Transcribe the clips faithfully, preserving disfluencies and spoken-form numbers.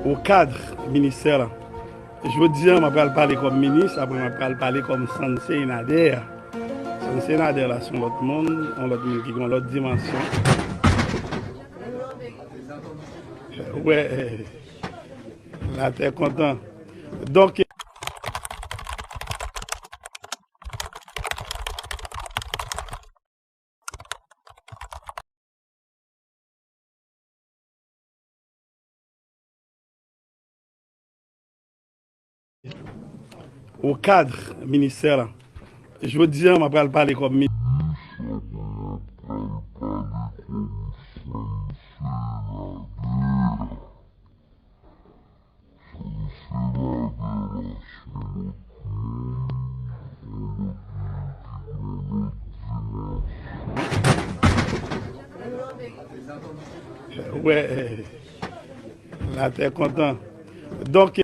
Au cadre ministère la. Jodi a, m ap pral pale kòm minis, apre m ap pral pale kòm Sancey Nader. Sancey Nader la se yon lòt moun, yon lòt moun ki gen yon lòt dimansyon. Wè, latè kontan. Donk, au cadre ministère la. Jodi a, m ap pral pale kòm mi- Wè, latè kontan. Donk,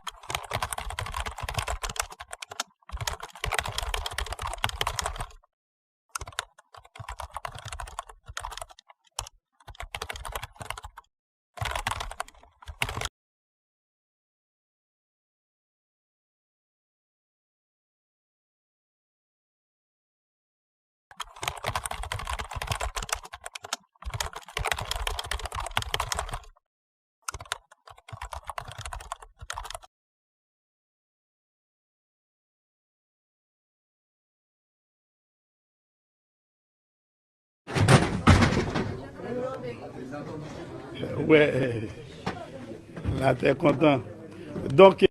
Wè, latè kontan. Donk,